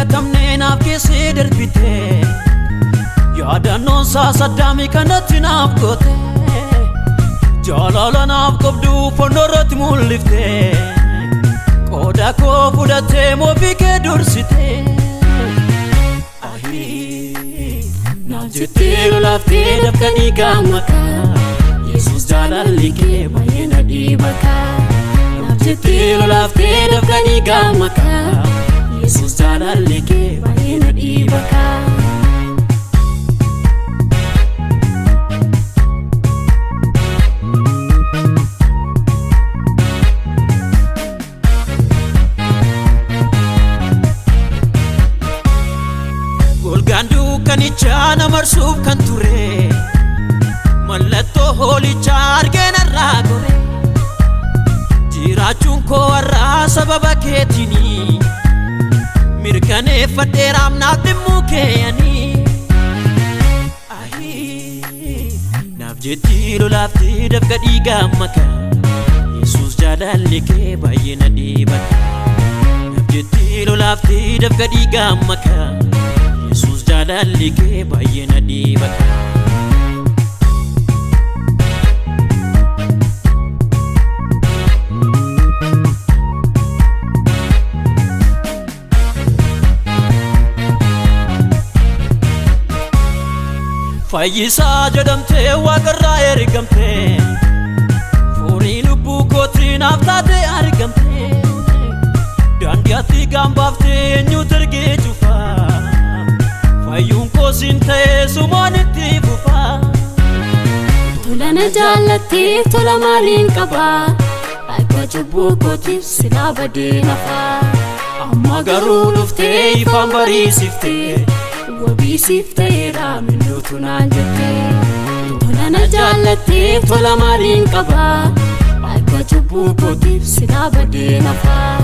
Dagatamnee naaf keessee darbite, yaadannoon isaa saddaamii kanatti naaf goote, jaalala naaf qabdu fannoo irratti mul'ifte, qooda koo fudhattee moofii kee dursite. Naaf jettee lolaaftee dafqa dhiigaa makaa, Yesuus jaalalli kee baay'ee na dhiibakaa. Naaf jettee lolaaftee dafqa dhiigaa makaa, Yesuus jaalalli kee baay'ee na dhiibakaa. Golgaan dukkanichaa na marsuuf kan ture, mallattoo hoolichaa argeen irraa gore, jiraachuun koo har'aa sababa keetiini, mirkaneeffadheeraam naaf dhimmuu keeyanii. Naaf jettee lolaaftee dafqa dhiigaa makaa, Yesuus jaalalli kee baay'ee na dhiibata. Naaf jettee lolaaftee dafqa dhiigaa makaa, Yesuus jaalalli kee baay'ee na dhiibata. Fayyisaa jedhamtee waaqarraa ergamtee, furii lubbuu kootii naaf taatee argamtee, daandii ati gaambaaftee eenyutu ergee cufaa, fayyuun koosiin ta'ee sumaan itti fufaa. Tola na jaallattee tola maaliin qabaa? Akka cubbuu kootiif silaa badee nafaa. Amma garuu dhuftee ifaan bariisiftee, wabii siif ta'eera mil'ootu naan jettee. Tola na jaallattee tola maaliin qabaa? Akka cubbuu kootiif silaa badee nafaa.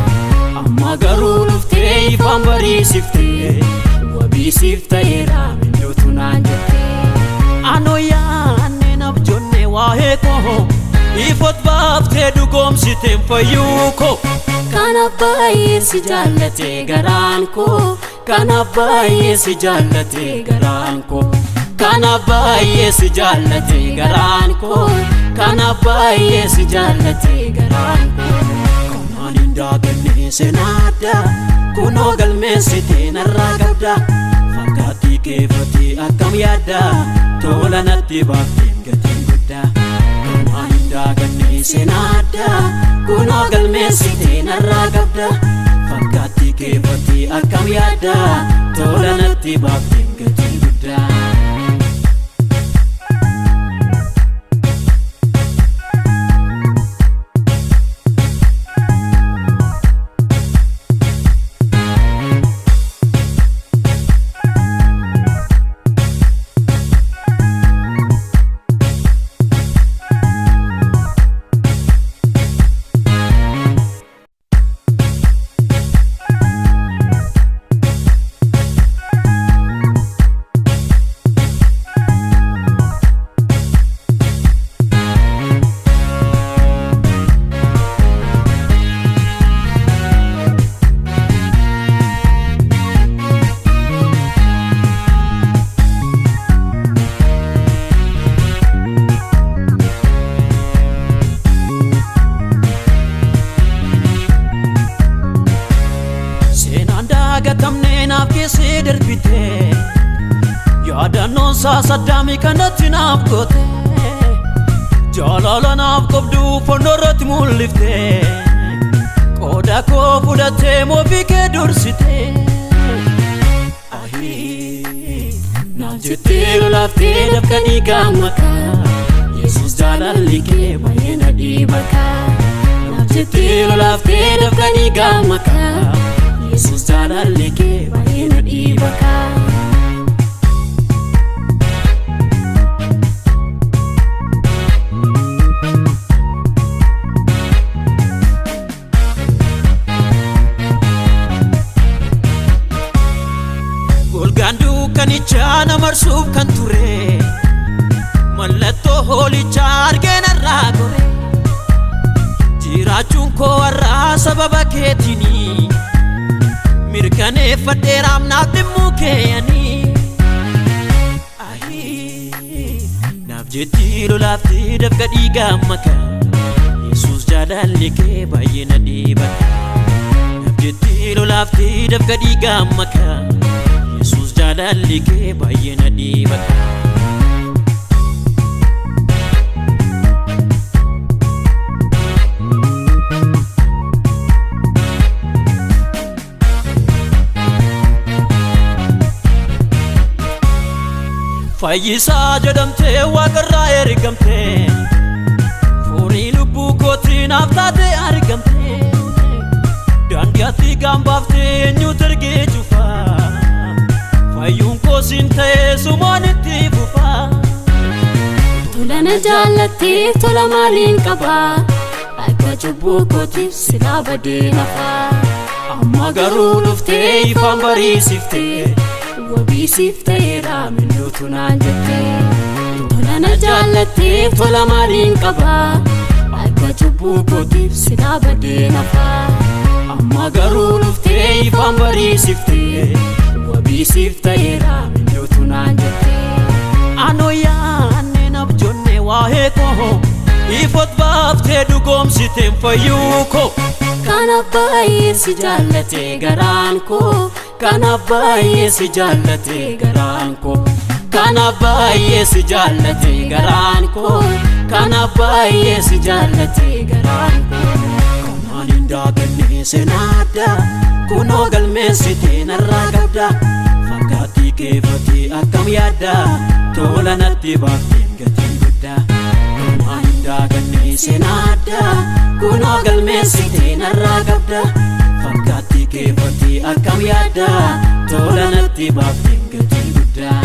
Amma garuu dhuftee ifaan bariisiftee, wabii siif ta'eera mil'ootu naan jettee. Anoo yaanneen abjoonne waa'ee koo, ifot baaftee dhugoomsiteen fayyuu koo. Kanaaf baay'ee si jaallate garaan koo, kanaaf baay'ee si jaallate garaan koo, kanaaf baay'ee si jaallate garaan koo, kanaaf baay'ee si jaallate garaan koo. Kanaan hin daaganne seenaa addaa, kunoo galmeessitee narraa qabda, fakkaattii keeffatee akkam yaadda, tola natti baafteen gatiin guddaa. Kanaan hin daaganne seenaa addaa, kunoo galmeessitee narraa qabda, fakkaattii keeffatee akkam yaadda, tola natti baafteen gatiin guddaa. Seenaan dagatamnee naaf keessee darbite, yaadannoon isaa saddaamii kanatti naaf goote, jaalala naaf qabdu fannoo irratti mul'ifte, qooda koo fudhattee moofii kee dursite. Naaf jettee lolaaftee dafqa dhiigaa makaa, Yesuus jaalalli kee baay'ee na dhiibakaa. Naaf jettee lolaaftee dafqa dhiigaa makaa, Yesuus jaalalli kee baay'ee na dhiibakaa. Golgaan dukkanichaa na marsuuf kan ture, mallattoo hoolichaa argeen irraa gore, jiraachuun koo har'aa sababa keetiini, mirkaneeffadheeraam Mirkaneeffadheeraam naaf dhimmuu keeyanii. Naaf jetti lolaafti dafqa dhiigaa maka. Yesuus jaalalli kee baay'ee na dhiiba. Naaf jetti lolaafti dafqa dhiigaa maka. Yesuus jaalalli kee baay'ee na dhiiba. Fayyisaa jedhamtee waaqarraa ergamtee, furii lubbuu kootii naaf taatee argamtee, daandii ati gaambaaftee eenyutu ergee cufaa? Fayyuun koosiin ta'ee sumaan itti fufaa. Tola na jaallattee tola maaliin qabaa? Akka cubbuu kootiif silaa badee nafaa. Amma garuu dhuftee ifaan bariisiftee, wabii siif ta'eera mil'uutu naan jettee. Tola na jaallattee tola maaliin qabaa? Akka cubbuu kootiif silaa badee nafaa. Amma garuu dhuftee ifaan bariisiftee, wabii siif ta'eera mil'uutu naan jettee. Anoo yaanneen abjoonne waa'ee koo, ifot baaftee dhugoomsiteen fayyuu koo. Kanaaf baay'ee si jaallate garaan koo. Kanaaf baay'ee si jaallate garaan koo. Kanaaf baay'ee si jaallate garaan koo. Kanaaf baay'ee si jaallate garaan koo. Kanaan hin daaganne seenaa addaa, kunoo galmeessitee narraa qabda. Fakkaattii keeffatee akkam yaadda? Tola natti baafteen gatiin guddaa. Kanaan hin daaganne seenaa addaa, kunoo galmeessitee narraa qabda. Fakkaattii keeffatee akkam yaadda? Tola natti baafteen gatiin guddaa.